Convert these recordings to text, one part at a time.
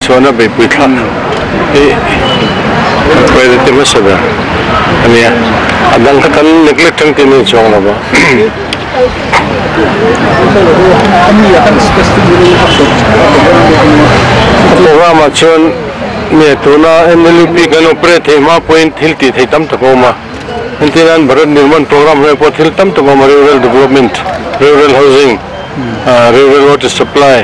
chhuahna beihpui thlak hi kan priority hmasa ber a nia. A dang kha kan neglect ang tih a ni chuang lo va. A program ah chuan nge tuna NLUP kan operate theih hma pawhin thil tih theih tam tak a awm a. Entirnan Bharat Nirman program hnuaiah pawh thil tam tak a awm a, rural development, rural housing, rural water supply,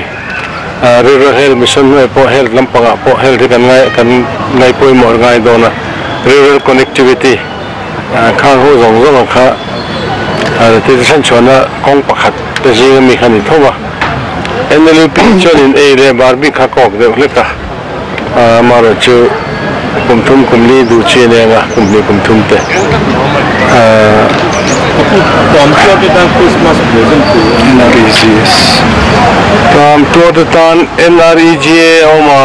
rural health mission hnuaiah pawh health lampangah pawh health hi kan ngai kan ngai pawimawh ngai dawn a, rural connectivity khang ho zawng zawng ang kha thil hran chhuahna kawng pakhat te zinga mi kha a ni tho va. NLUP chuanin ei leh bar bik kha kawk deuh hlek a. Amaherawhchu kum thum kum li duh chi a nia nga, kum hnih kum thum te. Tuam tuar te tan Christmas present tur NREGS Tuam tuar te tan NREGA a awm a,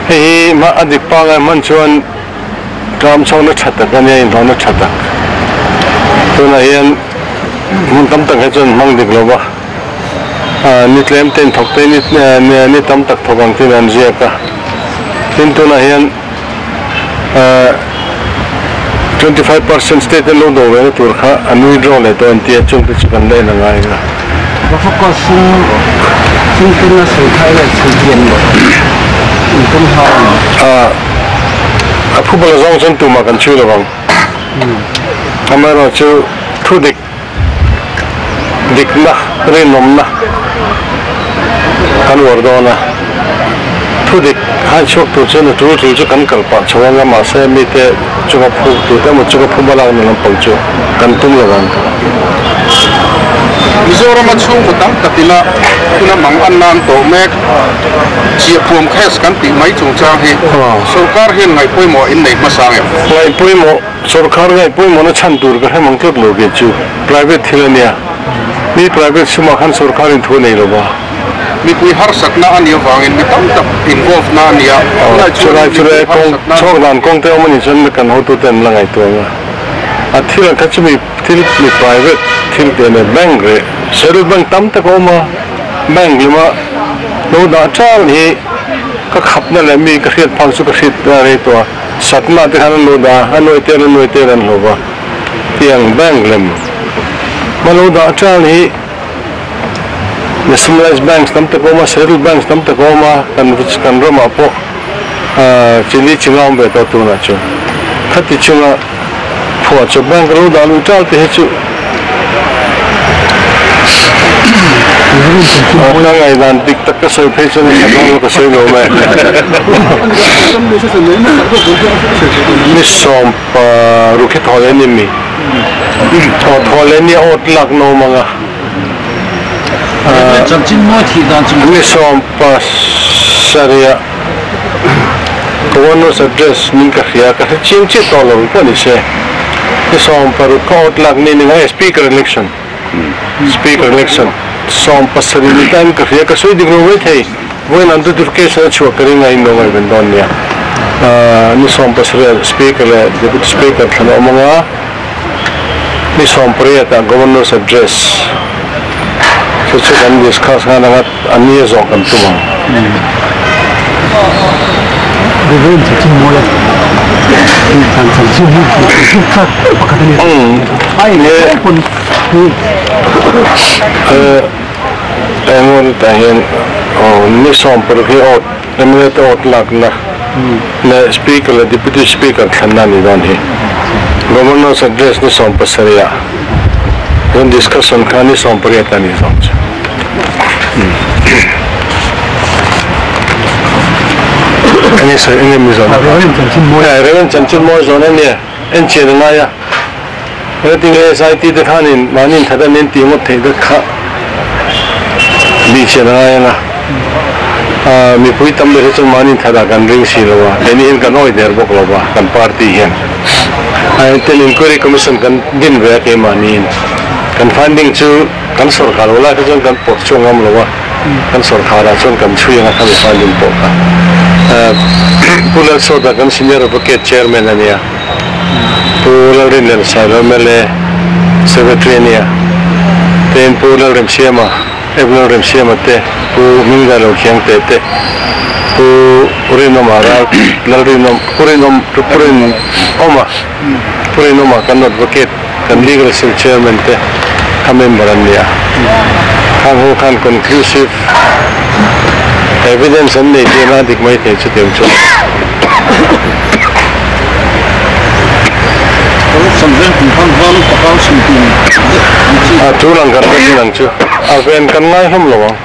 hei hi hma a dik pangai hman chuan tram chhawkna tha tak a nia, inhlawhna tha tak. Tunah hian hmun tam tak hi chuan hmang dik lo va. Ni tlem te inthawk te ni tam tak thawk ang tiin an ziak a. Tin tunah hian 25% state an lo do ve na tur kha an withdraw leh tawh an ti a, chung te chu kan la en a ngai ang a. Bafaka sum sum tuna sawi thai leh chhui hian in tum hau ang. A phubal zawng chuan tumah kan chhui lo vang. Amaherawhchu thudik. Dikna, rinawmna kan uar dawn a, thu dik han chhuak tur chuan a tul tul chu kan kal pah chho ang a, mahse mite chunga phu tute emaw chunga phu hma lakna lampang chu kan tum lo ang. Mizorama chhungkaw tam takin a huna mang an nan tawh mek. Chiahpuam case kan tih mai chungchang hi sorkar hian ngaihpawimawh in nei hmasa ang em? Ngaihpawimawh. Sorkar ngaih pawimawhna chhan tur ka hre mang tlat lo kei chu private thil a nia, mi private sumah khan sorkar in thu a nei lo va. Mipui harsatna a nih avangin mi tam tak involve na a nia, tunah chuan mipui harsatna. Chhuak dan kawng te awm a nih chuan kan hotute an la ngaihtuah ang a, a thil ang kha chu mi thil mi private thil tih a nia, bank leh Central bank tam tak a awm a, bank lema lo dah chang hi ka khapna leh mi ka hriat phak chu ka hriat rei tawh a. Satna te khan an lo dah a, a nuai tel a nuai tel an hlauh va, tiang bank lem hma lo dah tan hi nationalised banks tam tak a awm a, central banks tam tak a awm a, kan kan ramah pawh chili chinga awm ve tawh tunah chuan khati chunga phuah chawp bank a lo dah luh tal te hi chu ka ngaihdan dik tak ka sawi phei chuan a dawn lo ka sawi lo mai. Ni sawm ruk hi thaw leh ni mi? Thaw thaw leh ni awt lak na awm ang a. Ni sawm pasarih Governor's address min ka hria ka hre chiang chiah tawh lo pawh ni se. Ni 16 ka awt lak ni ni ngai speaker election speaker election 17 ni tan ka hria ka sawi dik lo mai thei. Vawiin an notification a chhuah ka ring a in lo ngaihven dawn nia. Ni 17 speaker leh deputy speaker thlan a awm ang a, ni 18 ah governor's address chu chu kan discuss nghal ang a, a ni a zawh kan tum ang. Engmawni tah hian aw ni 16 hi awt MLA te awt lakna leh Speaker leh Deputy Speaker thlanna a nih dawn hi. Governor's Address ni 17 ah chuan discussion kha ni 18 a nih zawk chu. Enge sawi enge mi zawn a? Reverend Chanchinmawi zawn a nia, enchian a ngai a. Hetiang SIT te khanin mahni inthat a nen tih ngawt theih vek kha bihchian a ngai ang a. Mipui tam ber hi chuan mahni inthat ah kan ring si lo a, keini hian kan awih der bawk lo va kan party hian. Ten inquiry commission kan din ve a keimahniin kan finding chu kan sawrkar lo lai kha chuan kan pawt chhuak ngam lo a, kan sawrkar ah chuan kan chhui ang a khami finding pawh kha. Pu Lalsawta kan senior advocate chairman a nia. Pu Lalrinlian Sailo mla Secretary a nia. Tin Pu Lalremsiama Evelyn Remsiama te, Pu Hmingdailo Khiangte te, Pu Rinawma Ral Lalrinawm Pu Rinawm Pu Rinawma Pu Rinawma kan advocate kan legal cell chairman te kha member an ni a. Khang ho khan conclusive evidence an nei tihna a dik mai thei chutiang chuan. A tul ang kan hre ang chu a ven kan ngai hlawm lo ang.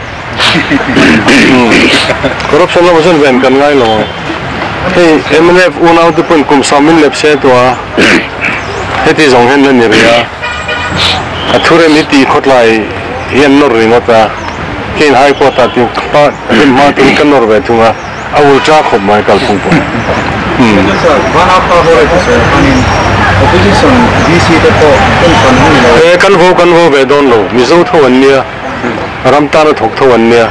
Corruption lamah chuan ven kan ngai lo ang. Hei mnf unau te pawhin kum sam min lep se tua heti zawng hian la ni rih a. A thurem hi tih khawtlai hi an nawr ringawt a, keiin high court ah tin hma hma tin ka nawr ve thung a. A ul cha khawp mai kalphung pawh. E kan vo kan vo ve dawn lo, Mizo tho an nia, ram tana thawk tho an nia,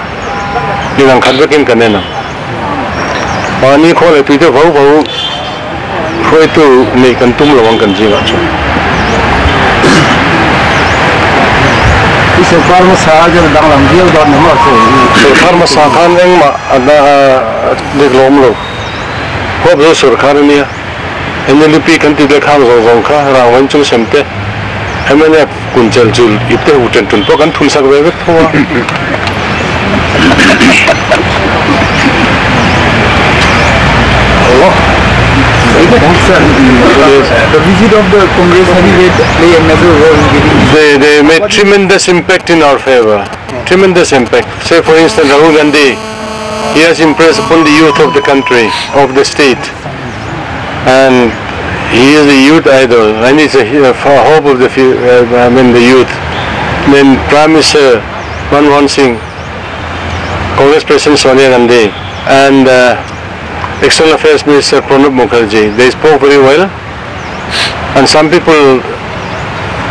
inang khat vekin kan en ang. Mahni khaw leh tuite vo vo hruaitu neih kan tum lo ang kan zingah chuan. I sawrkar hmasa a zir danglam viau dawn ni maw chu? Sawrkar hmasa khan engmah a dik lawm lo. Huap zo sawrkar a nia. NLUP kan tih leh khang zawng zawng kha rangvain chung sem te, mnf kun chel chul ip te hu ṭen ṭun pawh kan thun sak ve vek tho a. The visit of the Congress heavyweight play a major role in getting They, they made tremendous impact in our favor. Tremendous impact. Say for instance, Rahul Gandhi, he has impressed upon the youth of the country, of the state. And he is the youth idol, and he's a, a hope of the, I mean the youth. Then Prime Minister Manmohan Singh, Congress President Sonia Gandhi, and External Affairs Minister Pranab Mukherjee, they spoke very well. And some people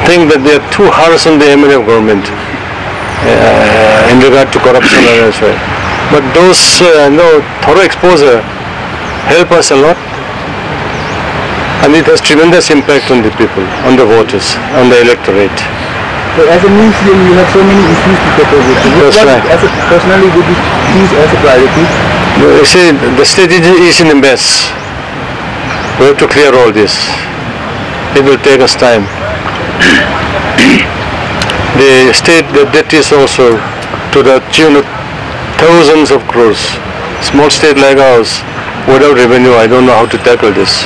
think that they are too harsh on the MNF government in regard to corruption and elsewhere. But those thorough exposure help us a lot, and it has tremendous impact on the people, on the voters, on the electorate. So as a new CM, you have so many issues to tackle with. That's What right. As a, personally, would you choose as a priority? You see, the state is in a mess. We have to clear all this. It will take us time. The state, the debt is also to the tune of thousands of crores. Small state like ours, without revenue, I don't know how to tackle this.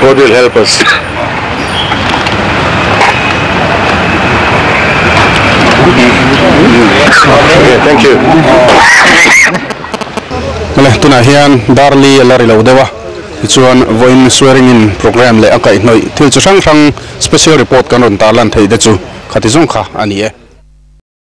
God will help us. Okay, thank you. Male tunah hian Darli a la ri lo deuh a, tichuan vawiin swearing in programme leh a kaihhnawih thil chi hrang hrang special report kan rawn tarlan theih te chu khati zawng kha a ni e.